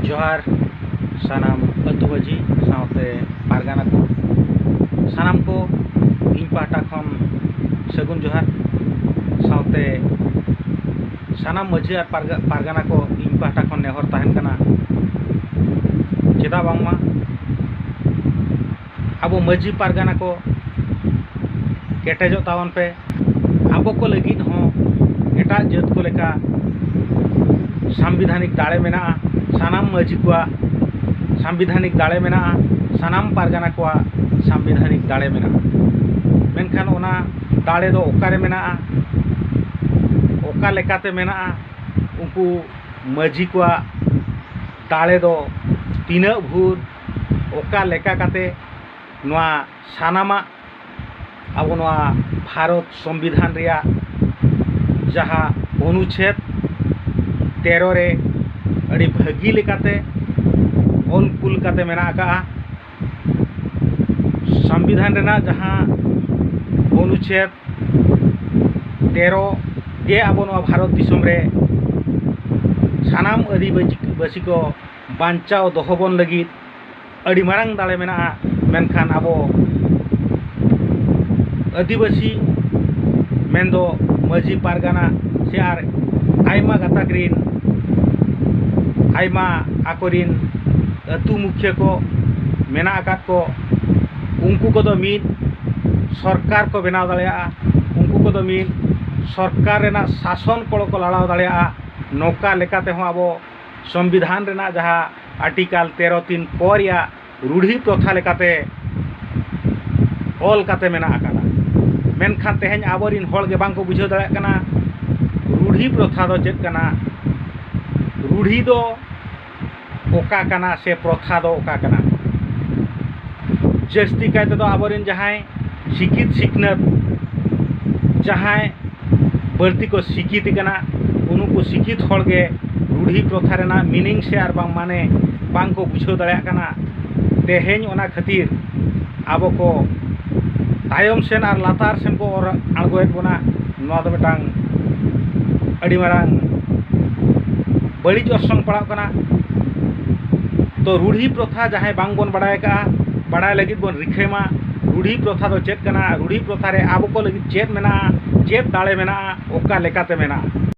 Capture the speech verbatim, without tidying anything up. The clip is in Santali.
ᱡᱚᱦᱟᱨ ᱥᱟᱱᱟᱢ ᱟᱹᱛᱩ ᱢᱟᱹᱡᱷᱤ ᱥᱟᱶᱛᱮ ᱯᱟᱨᱜᱟᱱᱟ ᱠᱚ, ᱥᱟᱱᱟᱢ ᱠᱚ ᱤᱧ ᱯᱟᱦᱴᱟ ᱠᱷᱚᱱ ᱥᱟᱹᱜᱩᱱ ᱡᱚᱦᱟᱨ᱾ ᱥᱟᱶᱛᱮ ᱥᱟᱱᱟᱢ ᱢᱟᱹᱡᱷᱤ ᱟᱨ ᱯᱟᱨᱜᱟ-, ᱯᱟᱨᱜᱟᱱᱟ ᱠᱚ ᱤᱧ ᱯᱟᱦᱴᱟ ᱠᱷᱚᱱ ᱱᱮᱦᱚᱨ ᱛᱟᱦᱮᱱ ᱠᱟᱱᱟ, ᱪᱮᱫᱟᱜ ᱵᱟᱝᱢᱟ ᱟᱵᱚ ᱢᱟᱹᱡᱷᱤ ᱯᱟᱨᱜᱟᱱᱟ ᱠᱚ ᱠᱮᱴᱮᱡᱚᱜ ᱛᱟᱵᱚᱱ ᱯᱮ᱾ ᱟᱵᱚ ᱠᱚ ᱞᱟᱹᱜᱤᱫ ᱦᱚᱸ ᱮᱴᱟᱜ ᱡᱟᱹᱛ ᱠᱚ ᱞᱮᱠᱟ ᱥᱟᱝᱵᱤᱫᱷᱟᱱᱤᱠ ᱫᱟᱲᱮ ᱢᱮᱱᱟᱜᱼᱟ᱾ ᱥᱟᱱᱟᱢ ᱢᱟᱹᱡᱷᱤ ᱠᱚᱣᱟᱜ ᱥᱟᱝᱵᱤᱫᱷᱟᱱᱤᱠ ᱫᱟᱲᱮ ᱢᱮᱱᱟᱜᱼᱟ᱾ ᱥᱟᱱᱟᱢ ᱯᱟᱨᱜᱟᱱᱟ ᱠᱚᱣᱟᱜ ᱥᱟᱝᱵᱤᱫᱷᱟᱱᱤᱠ ᱫᱟᱲᱮ ᱢᱮᱱᱟᱜᱼᱟ᱾ ᱢᱮᱱᱠᱷᱟᱱ ᱚᱱᱟ ᱫᱟᱲᱮ ᱫᱚ ᱚᱠᱟᱨᱮ ᱢᱮᱱᱟᱜᱼᱟ, ᱚᱠᱟ ᱞᱮᱠᱟᱛᱮ ᱢᱮᱱᱟᱜᱼᱟ, ᱩᱱᱠᱩ ᱢᱟᱹᱡᱷᱤ ᱠᱚᱣᱟᱜ ᱫᱟᱲᱮ ᱫᱚ ᱛᱤᱱᱟᱹᱜ ᱵᱷᱳᱨ, ᱚᱠᱟ ᱞᱮᱠᱟ ᱠᱟᱛᱮ ᱱᱚᱣᱟ ᱥᱟᱱᱟᱢᱟᱜ ᱟᱵᱚ ᱱᱚᱣᱟ ᱵᱷᱟᱨᱚᱛ ᱥᱚᱝᱵᱤᱫᱷᱟᱱ ᱨᱮᱭᱟᱜ ᱡᱟᱦᱟᱸ ᱚᱱᱩᱪᱷᱮᱫ ᱛᱮᱨᱚ ᱨᱮ ᱟᱹᱰᱤ ᱵᱷᱟᱹᱜᱤ ᱞᱮᱠᱟᱛᱮ ᱚᱞ ᱠᱩᱞ ᱠᱟᱛᱮ ᱢᱮᱱᱟᱜ ᱟᱠᱟᱫᱼᱟ᱾ ᱥᱚᱝᱵᱤᱫᱷᱟᱱ ᱨᱮᱱᱟᱜ ᱡᱟᱦᱟᱸ ᱚᱱᱩᱪᱷᱮᱫ ᱛᱮᱨᱚ ᱜᱮ ᱟᱵᱚ ᱱᱚᱣᱟ ᱵᱷᱟᱨᱚᱛ ᱫᱤᱥᱚᱢ ᱨᱮ ᱥᱟᱱᱟᱢ ᱟᱹᱫᱤᱵᱟᱹᱥᱤ ᱠᱚ ᱵᱟᱧᱪᱟᱣ ᱫᱚᱦᱚ ᱵᱚᱱ ᱞᱟᱹᱜᱤᱫ ᱟᱹᱰᱤ ᱢᱟᱨᱟᱝ ᱫᱟᱲᱮ ᱢᱮᱱᱟᱜᱼᱟ᱾ ᱢᱮᱱᱠᱷᱟᱱ ᱟᱵᱚ ᱟᱹᱫᱤᱵᱟᱹᱥᱤ ᱢᱮᱱᱫᱚ ᱢᱟᱹᱡᱷᱤ ᱯᱟᱨᱜᱟᱱᱟ ᱥᱮ ᱟᱨ ᱟᱭᱢᱟ ᱜᱟᱛᱟᱠ ᱨᱤᱱ ᱟᱭᱢᱟ ᱟᱠᱚᱨᱤᱱ ᱟᱹᱛᱩ ᱢᱩᱠᱷᱤᱭᱟᱹ ᱠᱚ ᱢᱮᱱᱟᱜ ᱟᱠᱟᱫ ᱠᱚ, ᱩᱱᱠᱩ ᱠᱚᱫᱚ ᱢᱤᱫ ᱥᱚᱨᱠᱟᱨ ᱠᱚ ᱵᱮᱱᱟᱣ ᱫᱟᱲᱮᱭᱟᱜᱼᱟ᱾ ᱩᱱᱠᱩ ᱠᱚᱫᱚ ᱢᱤᱫ ᱥᱚᱨᱠᱟᱨ ᱨᱮᱱᱟᱜ ᱥᱟᱥᱚᱱ ᱠᱚ ᱞᱟᱲᱟᱣ ᱫᱟᱲᱮᱭᱟᱜᱼᱟ᱾ ᱱᱚᱝᱠᱟ ᱞᱮᱠᱟ ᱛᱮᱦᱚᱸ ᱟᱵᱚ ᱥᱚᱝᱵᱤᱫᱷᱟᱱ ᱨᱮᱱᱟᱜ ᱡᱟᱦᱟᱸ ᱟᱨᱴᱤᱠᱟᱞ ᱛᱮᱨᱚ ᱛᱤᱱ ᱠᱚ ᱨᱮᱭᱟᱜ ᱨᱩᱰᱷᱤ ᱯᱨᱚᱛᱷᱟ ᱞᱮᱠᱟᱛᱮ ᱚᱞ ᱠᱟᱛᱮ ᱢᱮᱱᱟᱜ ᱟᱠᱟᱫᱟ᱾ ᱢᱮᱱᱠᱷᱟᱱ ᱛᱮᱦᱮᱧ ᱟᱵᱚᱨᱤᱱ ᱦᱚᱲ ᱜᱮ ᱵᱟᱝ ᱠᱚ ᱵᱩᱡᱷᱟᱹᱣ ᱫᱟᱲᱮᱭᱟᱜ ᱠᱟᱱᱟ ᱨᱩᱰᱷᱤ ᱯᱨᱚᱛᱷᱟ ᱫᱚ ᱪᱮᱫ ᱠᱟᱱᱟ, ᱨᱩᱰᱷᱤ ᱫᱚ ᱚᱠᱟ ᱠᱟᱱᱟ ᱥᱮ ᱯᱨᱚᱛᱷᱟ ᱫᱚ ᱚᱠᱟ ᱠᱟᱱᱟ᱾ ᱡᱟᱹᱥᱛᱤ ᱠᱟᱭ ᱛᱮᱫᱚ ᱟᱵᱚᱨᱤᱱ ᱡᱟᱦᱟᱸᱭ ᱥᱤᱠᱷᱤᱛ ᱥᱤᱠᱷᱱᱟᱹᱛ, ᱡᱟᱦᱟᱸᱭ ᱵᱟᱹᱲᱛᱤ ᱠᱚ ᱥᱤᱠᱷᱤᱛ ᱠᱟᱱᱟ, ᱩᱱᱠᱩ ᱥᱤᱠᱷᱤᱛ ᱦᱚᱲ ᱜᱮ ᱨᱩᱰᱷᱤ ᱯᱨᱚᱛᱷᱟ ᱨᱮᱱᱟᱜ ᱢᱤᱱᱤᱝ ᱥᱮ ᱟᱨ ᱵᱟᱝ ᱢᱟᱱᱮ ᱵᱟᱝ ᱠᱚ ᱵᱩᱡᱷᱟᱹᱣ ᱫᱟᱲᱮᱭᱟᱜ ᱠᱟᱱᱟ᱾ ᱛᱮᱦᱮᱧ ᱚᱱᱟ ᱠᱷᱟᱹᱛᱤᱨ ᱟᱵᱚ ᱠᱚ ᱛᱟᱭᱚᱢ ᱥᱮᱱ ᱟᱨ ᱞᱟᱛᱟᱨ ᱥᱮᱱ ᱠᱚ ᱚᱨ ᱟᱬᱜᱚᱭᱮᱫ ᱵᱚᱱᱟ᱾ ᱱᱚᱣᱟ ᱫᱚ ᱢᱤᱫᱴᱟᱝ ᱟᱹᱰᱤ ᱢᱟᱨᱟᱝ ᱵᱟᱹᱲᱤᱡ ᱚᱨᱥᱚᱝ ᱯᱟᱲᱟᱜ ᱠᱟᱱᱟ᱾ ᱛᱚ ᱨᱩᱲᱦᱤ ᱯᱨᱚᱛᱷᱟ ᱡᱟᱦᱟᱸᱭ ᱵᱟᱝ ᱵᱚᱱ ᱵᱟᱲᱟᱭ ᱟᱠᱟᱫᱼᱟ, ᱵᱟᱲᱟᱭ ᱞᱟᱹᱜᱤᱫ ᱵᱚᱱ ᱨᱤᱠᱟᱹᱭ ᱢᱟ᱾ ᱨᱩᱲᱦᱤ ᱯᱨᱚᱛᱷᱟ ᱫᱚ ᱪᱮᱫ ᱠᱟᱱᱟ? ᱨᱩᱲᱦᱤ ᱯᱨᱚᱛᱷᱟ ᱨᱮ ᱟᱵᱚ ᱠᱚ ᱞᱟᱹᱜᱤᱫ ᱪᱮᱫ ᱢᱮᱱᱟᱜᱼᱟ? ᱪᱮᱫ ᱫᱟᱲᱮ ᱢᱮᱱᱟᱜᱼᱟ? ᱚᱠᱟ ᱞᱮᱠᱟᱛᱮ ᱢᱮᱱᱟᱜᱼᱟ?